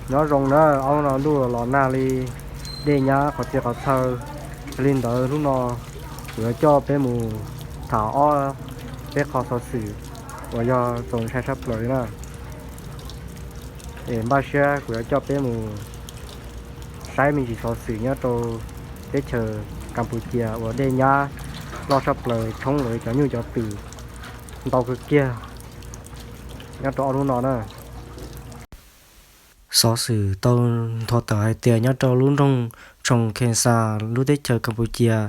Nyob zoo na, ob hnub no ntuj los nag li, dej nyab qhov txhia qhov txhawv. Yog li ntawd hnub no kuv yuav coj peb mus tham ob peb qho xov xwm uas yog txaus ntshai tshaj plaws li na. Es npaj siab kuv yuav coj peb mus saib me ntsis xov xwm nyob rau teb chaws Kampuchia uas dej nyab loj tshaj plaws tshoob lawv cov nyuj cov twm ntau kawg kiag nyob rau ob hnub no na. Xov xwm tau nthuav tawm hais tias nyob rau lub nroog Tshoos Khensa, lub teb chaws Kampuchia,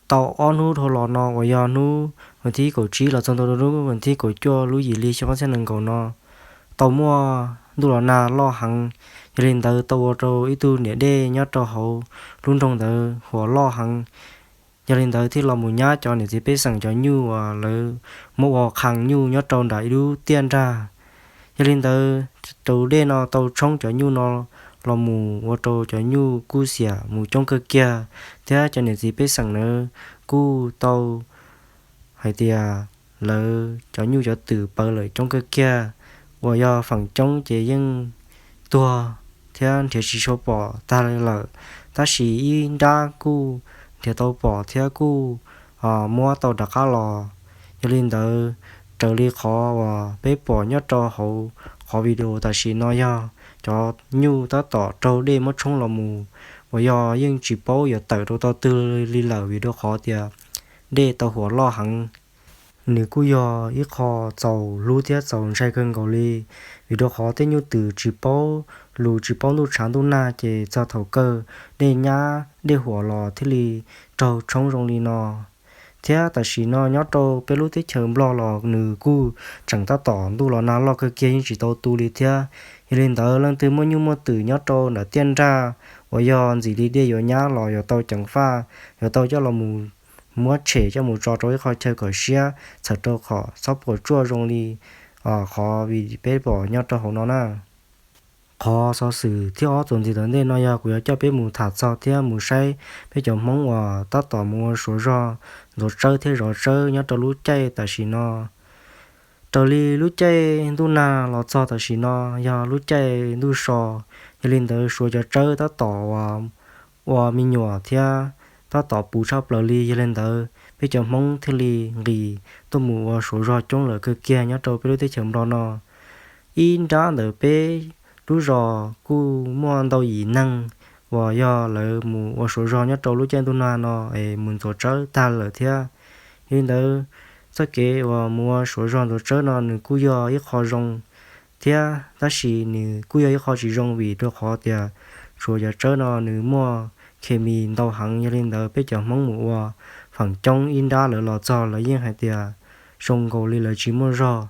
tau ob hnub dhau los no uas yog hnub vas thib kaum tsib los txog rau hnub vas thib kaum cuaj lub yim hli xyoo ob txhiab nees nkaum no tau muaj ntuj los nag loj heev. Yog li ntawd tau ua rau ib tug niam dej nyob rau hauv lub nroog ntawd huam loj heev. Yog li ntawd thiaj los mus nyab cov niam txiv pej xeem cov nyuj uas lawv muab ua qhee nyuj nyob rau nram ib lub tiaj nrag. Yog li ntawd tus dej no tau tshoob cov nyuj no los mus ua rau cov nyuj kuj xiam mus coob kawg kiag, thiab cov niam txiv pej xeem ntawd kuj tau hais tias lawv cov nyuj cov twm pawv lawm coob kawg kiag, uas yog feem coob ces yeej tuag thiab nrhiav tsis tshua pom tag lawm, tab sis ib nrab kuj nrhiav tau pom thiab kuj muab tau rov qab los. Yog li ntawd, raws li qhov uas peb pom nyob rau hauv qhov video tam sim no yog cov nyuj tab tom raug dej muab tshoob los mus, uas yog yeej tsis paub yuav tawm rau tau twg li lawm vim rau qhov tias dej tau huam loj heev. Nws kuj yog ib qho txaus hlub thiab txaus ntshai kawg nkaus li, vim rau qhov tej nyuj twm tsis paub lus tsis paub ntuj tshav ntuj nag ces txog thaum kawg dej nyab dej huam los thiaj li raug tshoob zoo li no. Thiab tam sim no nyob rau peb lub teb chaws Nplog los nws kuj tseem tab tom ntuj los nag loj kawg kiag yeej tsis tau tu li thiab. Yog li ntawd leej twg muaj nyuj muaj twm nyob rau nram tiaj nrag uas yog ntxim li dej yuav nyab los yuav tau ceev faj, yuav tau coj los mus muab tshem coj mus tso rau ib qho chaw kom siab txhawm rau qhov txhob puas tsuaj zoo li qhov vim peb pom nyob rau hauv no na. Qhov xov xwm thib ob txuas ntxiv tom ntej no yog kuv yuav coj peb mus tham txog thiab mus saib peb cov Hmoob uas tab tom mus ua suav zog ntxuav tsawb thiab zov tsawb nyob rau lub caij tam sim no. Raws li lub caij ntuj nag los txog tam sim no yog lub caij ntuj so, yog li ntawd suav cov tsawb tab tom ua me nyuam thiab tab tom puv tshaj plaws li. Yog li ntawd peb cov Hmoob thiaj li nqis tuaj mus ua suav zog coob lawm kawg kiag nyob rau peb lub teb chaws Nplog no. Ib nrab ntawm peb lub zos kuj muaj ntau yim neeg uas yog lawv mus ua suav zog nyob rau lub caij ntuj nag no es mus ntxuav tsawb tag lawm thiab. Yog li ntawd, txoj kev uas mus ua suav zog ntxuav tsawb no nws kuj yog ib qho zoo thiab, tab sis nws kuj yog ib qho tsis zoo vim rau qhov tias suav cov tsawb no nws muaj khes mis ntau heev. Yog li ntawd peb cov Hmoob mus ua feem coob ib nrab lawv los txog lawv yeej hais tias zoo nkaus li lawv tsis muaj zog,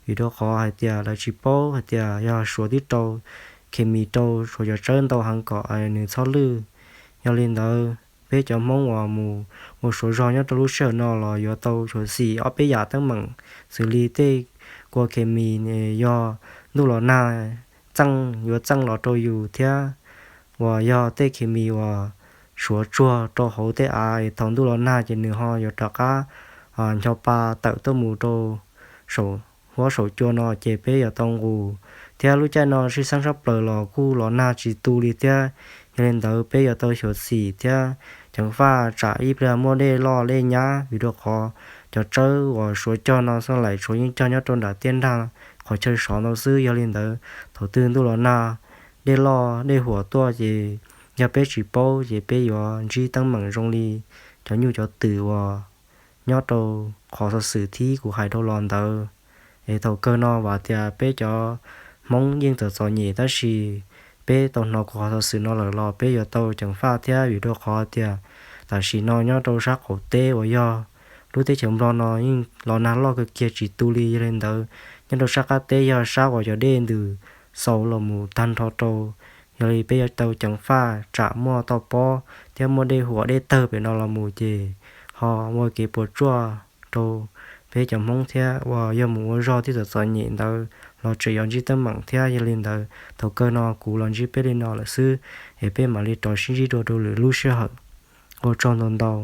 vim rau qhov hais tias lawv tsis paub hais tias yog suav twb rau khes mis rau suav cov tsawb ntau heev kom nws txhob lwj. Yog li ntawd peb cov Hmoob uas mus ua suav zog nyob rau lub sij hawm no los yuav tau xyuam xim ob peb yam teeb meem, xws li tej kua khes mis yog ntuj los nag txeej yuav txeej los rau yus thiab uas yog tej khes mis uas suav tsuag rau hauv tej av es thaum ntuj los nag ces nws ho yuav rov qab ncho pa tawm tuaj mus rau saum huab saum cua no ces peb yuav tau nqus. Thiab lub caij no sib xeeb sab plaws los kuj los nag tsis tu li thiab. Yog li ntawd peb yuav tau xyuam xim thiab ceev faj tsam ib pliag muaj dej loj dej nyab, vim rau qhov cov tsawb uas suav cog no xoj laim suav yeej cog nyob rau nram tiaj nrag qhov chaw sov ntau xwb. Yog li ntawd thaum twg ntuj los nag dej loj dej huam tuaj ces yog peb tsis paub ces peb yuav ntsib teeb meem zoo li cov nyuj cov twm uas nyob rau qhov xov xwm thib kuv hais dhau los ntawd. Es thaum kawg no vam tias peb cov Hmoob yeej txom txom nyem, tab sis peb tau hnov kuv qhov xov xwm no lawm los peb yuav tau ceev faj thiab, vim rau qhov tias tam sim no nyob rau sab qaum teb uas yog lub teb chaws Nplog no yeej los nag loj kawg kiag tsis tu li. Yog li ntawd nyob rau sab qab teb yog sab uas cov dej ntws xaus los mus tag nrho rau. Yog li peb yuav tau ceev faj tsam muaj toj pob thiab muaj dej huam dej tawg pem no los mus ces ho ua kev puas tsuaj rau peb cov Hmoob thiab uas yog mus ua zog thiab txom txom nyem ntawd los tseem yuav ntsib teeb meem thiab. Yog li ntawd thaum kawg no kuv los ntsib peb li no lawm xwb, es peb mam li rov sib ntsib dua rau lwm lub sij hawm. Ua tsaug ntau ntau.